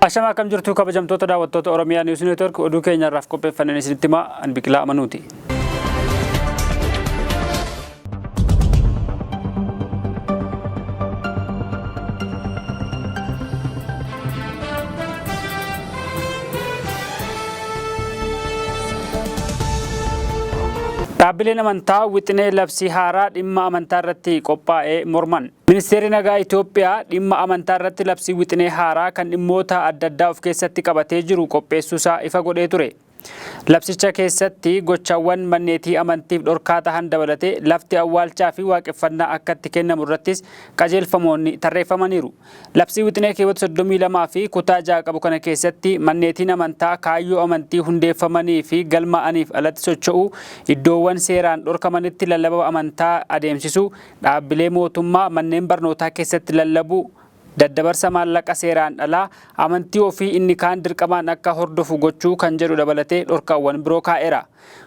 Ashama akkam jirtu kabajamtoota daawwattoota Oromiyaa News Network oduu keenya irraaf qopheeffanneen isinitti himaa an Biqilaa Amanuuti. Dhaabbileen amantaa wixinee labsii haaraa dhimma amantaa irratti qophaa'ee morman. Ministeerri Nagaa Itoophiyaa dhimma amantaa irratti labsii wixinee haaraa kan dhimmoota adda addaa of keessatti qabatee jiru qopheessuusaa ifa godhee ture. Labsicha keessatti gochawwan manneetii amantiif dhorkaa tahan dabalatee lafti awwaalchaa fi waaqeffannaa akka itti kennamu irrattis qajeelfamoonni tarreeffamaniiru. Labsii wixinee keewwata 32 fi kutaa 6 qabu kana keessatti manneetiin amantaa kaayyoo amantii hundeeffamanii fi galmaa'aniif alatti socho'uu, iddoowwan seeraan dhorkamanitti lallaba amantaa adeemsisuu, dhaabbilee mootummaa, manneen barnootaa keessatti lallabuu, Daddabarsa maallaqa seeraan alaa, amantii ofii inni kaan dirqamaan akka hordofu gochuu kan jedhu dabalatee dhorkaawwan biroo kaa'eera.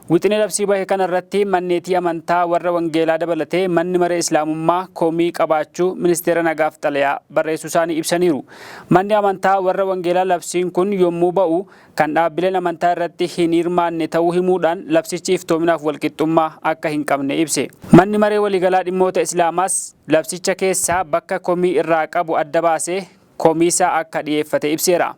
Wixinee labsii bahe kana irratti manneetii amantaa warra Wangeelaa dabalatee manni maree Islaamummaa komii qabaachuu ministeera nagaaf xalayaa barreessuusaanii ibsaniiru. Manni amantaa warra Wangeelaa labsiin kun yommuu ba'u kan dhaabbileen amantaa irratti hin hirmaanne ta'uu himuudhaan labsichi iftoominaaf walqixxummaa akka hin qabne ibse. Manni Maree Waliigalaa Dhimmoota Islaamaas labsicha keessaa bakka komii irraa qabu adda baasee komiisaa akka dhiyeeffate ibseera.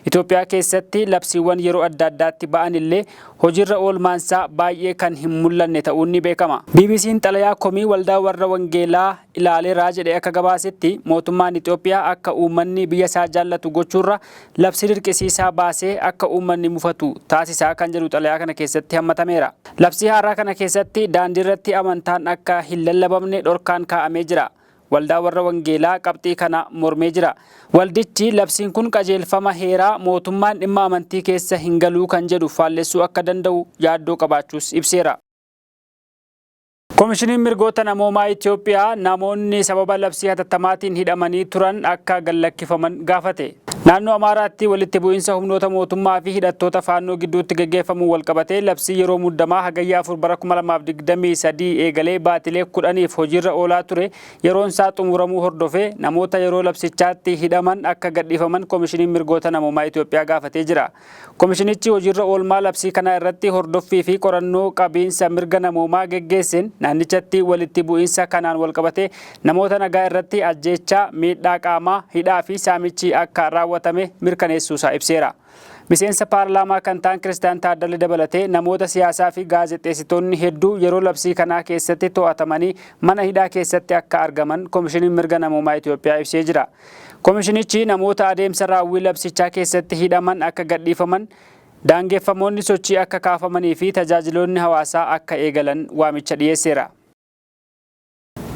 Itoophiyaa keessatti labsiiwwan yeroo adda addaatti ba'anillee hojiirra oolmaansaa baay'ee kan hin mul'anne ta'uun ni beekama. BBC'n xalayaa komii Waldaa Warra Wangeelaa ilaaleera jedhee akka gabaasetti mootummaan Itoophiyaa akka uummanni biyya isaa jaallatu gochuurra labsii dirqisiisaa baasee akka uummanni mufatu taasisaa kan jedhu xalayaa kana keessatti hammatameera. Labsii haaraa kana keessatti daandiirratti amantaan akka hin lallabamne dhorkaan kaa'amee jira. Waldaa Warra Wangeelaa qabxii kana mormee jira. Waldichi labsiin kun qajeelfama heeraa mootummaan dhimma amantii keessa hin galuu kan jedhu faallessuu akka danda'u yaaddoo qabaachuus ibseera. Komishiniin Mirgoota Namoomaa Itoophiyaa namoonni sababa labsii hatattamaatiin hidhamanii turan akka gad-lakkifaman gaafate. Naannoo Amaaraatti walitti bu'iinsa humnoota mootummaa fi hidhattoota Faannoo gidduutti gaggeeffamuun walqabatee labsii yeroo muddamaa Hagayya 4 bara 2023 eegalee baatilee 10f hojiirra oolaa ture yeroonsaa xumuramuu hordofee namoota yeroo labsichaatti hidhaman akka gadhiifaman Komishiniin Mirgoota Namoomaa Itoophiyaa gaafatee jira. Komishinichi hojiirra oolmaa labsii kanaa irratti hordoffii fi qorannoo qabiinsa mirga namoomaa geggeesseen naannichatti walitti bu'iinsa kanaan walqabatee namoota nagaa irratti ajjeechaa, miidhaa qaamaa, hidhaa fi saamichi akka raawwatame mirkaneessuusaa ibseera. Miseensa paarlaamaa kan ta'an Kiristiyaan Taaddale dabalatee namoota siyaasaa fi gaazexeessitoonni hedduu yeroo labsii kanaa keessatti to'atamanii mana hidhaa keessatti akka argaman Komishiniin Mirga Namoomaa Itoophiyaa ibsee jira. Komishinichi namoota adeemsa raawwii labsichaa keessatti hidhaman akka gadhiifaman, daangeffamoonni sochii akka kaafamanii fi tajaajiloonni hawaasaa akka eegalan waamicha dhiyeesseera.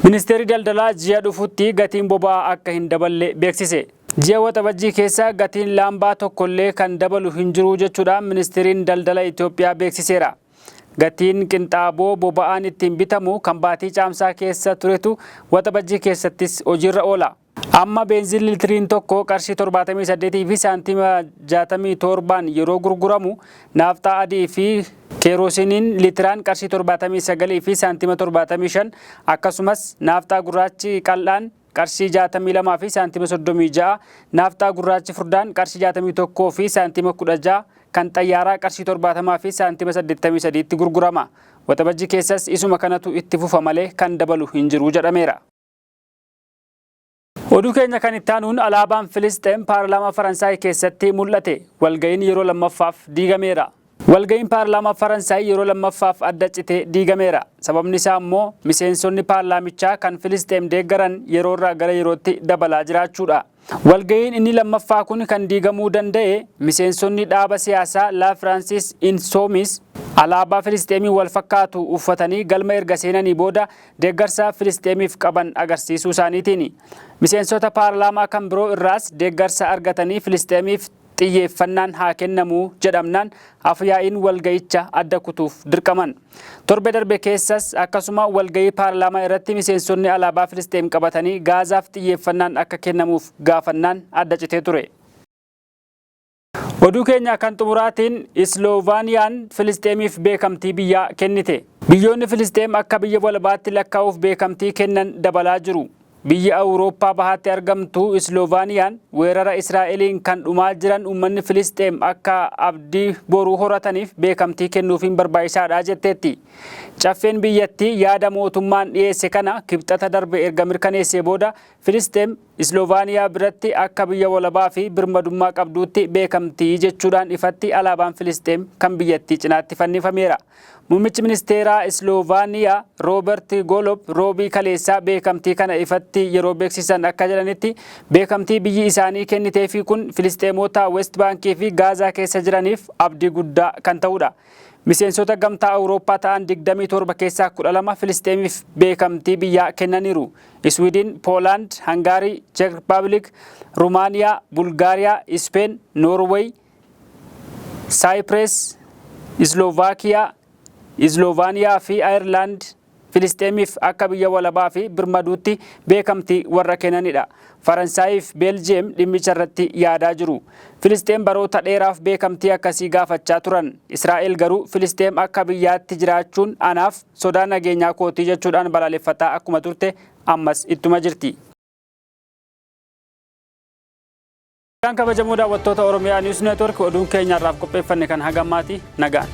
Ministeerri Daldalaa ji'a dhufutti gatiin boba'aa akka hin daballe beeksise. Ji'a Waxabajjii keessa gatiin laambaa tokkollee kan dabalu hin jiru jechuudhaan Ministeeriin Daldala Itoophiyaa beeksiseera. Gatiin qinxaaboo boba'aan ittiin bitamu kan baatii Caamsaa keessa turetu Waxabajjii keessattis hojiirra oola. Amma beenziilli litiriin tokko qarshii 78 fi saantima 67n yeroo gurguramu, naafxaa adii fi keeroosiniin litiraan qarshii 79 fi saantima 75 akkasumas naafxaa gurraachi qal'aan qarshii 62 fi saantima 36, naafxaa gurraachi furdaan qarshii 61 fi saantima 16, kan xayyaaraa qarshii 70 fi saantima 83tti gurgurama. Waxabajji keessas isuma kanatu itti fufa malee kan dabalu hin jiru jedhameera. Oduu keenya kan itti aanuun alaabaan Filisxeem paarlaamaa Faransaay keessatti mul'ate. Walga'iin yeroo lammaffaaf diigameera. Walga'iin paarlaamaa Faransaay yeroo lammaffaaf adda citee diigameera. Sababni isaa immoo miseensonni paarlaamichaa kan Filisxeem deeggaran yeroorraa gara yerootti dabalaa jiraachuudha. Walga'iin inni lammaffaa kun kan diigamuu danda'e miseensonni dhaaba siyaasaa La Francis Insoumise alaabaa Filisxeemiin wal fakkaatu uffatanii galma erga seenanii booda deeggarsa Filisxeemiif qaban agarsiisuu isaaniitiini. Miseensota paarlaamaa kan biroo irraas deeggarsa argatanii Filisxeemiif xiyyeeffannaan haa kennamu jedhamnaan af-yaa'iin walga'icha adda kutuuf dirqaman. Torbe darbe keessas akkasuma walga'ii paarlaamaa irratti miseensonni alaabaa Filisxeem qabatanii Gaazaaf xiyyeeffannaan akka kennamuuf gaafannaan adda citee ture. Oduu keenya kan xumuraatiin Isloovaaniyaan Filisxeemiif beekamtii biyyaa kennite. Biyyoonni Filisxeem akka biyya walabaatti lakkaa'uuf beekamtii kennan dabalaa jiru. Biyyi Awurooppaa bahaatti argamtu Islovaaniyaan weerara Israa'eliin kan dhumaa jiran uummanni Filisxeem akka abdii boruu horataniif beekamtii kennuufiin barbaachisaadha jetteetti. Caffeen biyyattii yaada mootummaan dhiyeesse kana Kibxata darbe erga mirkaneessee booda Filisxeem Islovaaniyaa biratti akka biyya walabaa fi birmadummaa qabduutti beekamtii jechuudhaan ifatti alaabaan Filisxeem kan biyyattii cinaatti fannifameera. Muummichi ministeeraa Islovaaniyaa Roobert Golob Roobii kaleessaa beekamtii kana ifatti yeroo beeksisan akka jedhanitti, beekamtii biyyi isaanii kenniteefi kun Filisxeemota West Baankii fi Gaazaa keessa jiraniif abdii guddaa kan ta'udha. Miseensota Gamtaa Awurooppaa ta'an 27 keessaa 12 Filisxeemiif beekamtii biyyaa kennaniiru. Iswiidin, Poolaand, Hangaarii, Cheek Rippaabilik, Rumaaniyaa, Bulgaariyaa, Ispeen, Noorweey, Saayipires, Islovaakiyaa, Islovaaniyaa fi Ayirlaand Filisxeemiif akka biyya walabaa fi birmaduutti beekamtii warra kennanidha. Faransaayii fi Beeljiyeem dhimmicha irratti yaadaa jiru. Filisxeem baroota dheeraaf beekamtii akkasii gaafachaa turan. Israa'el garuu Filisxeem akka biyyaatti jiraachuun anaaf sodaa nageenyaa kootii jechuudhaan balaaleffataa akkuma turte ammas ittuma jirti. Kan kabajamoo daawwattoota Oromiyaa News Network, oduun keenya irraaf qopheeffanne kan haga ammaati. Nagaan.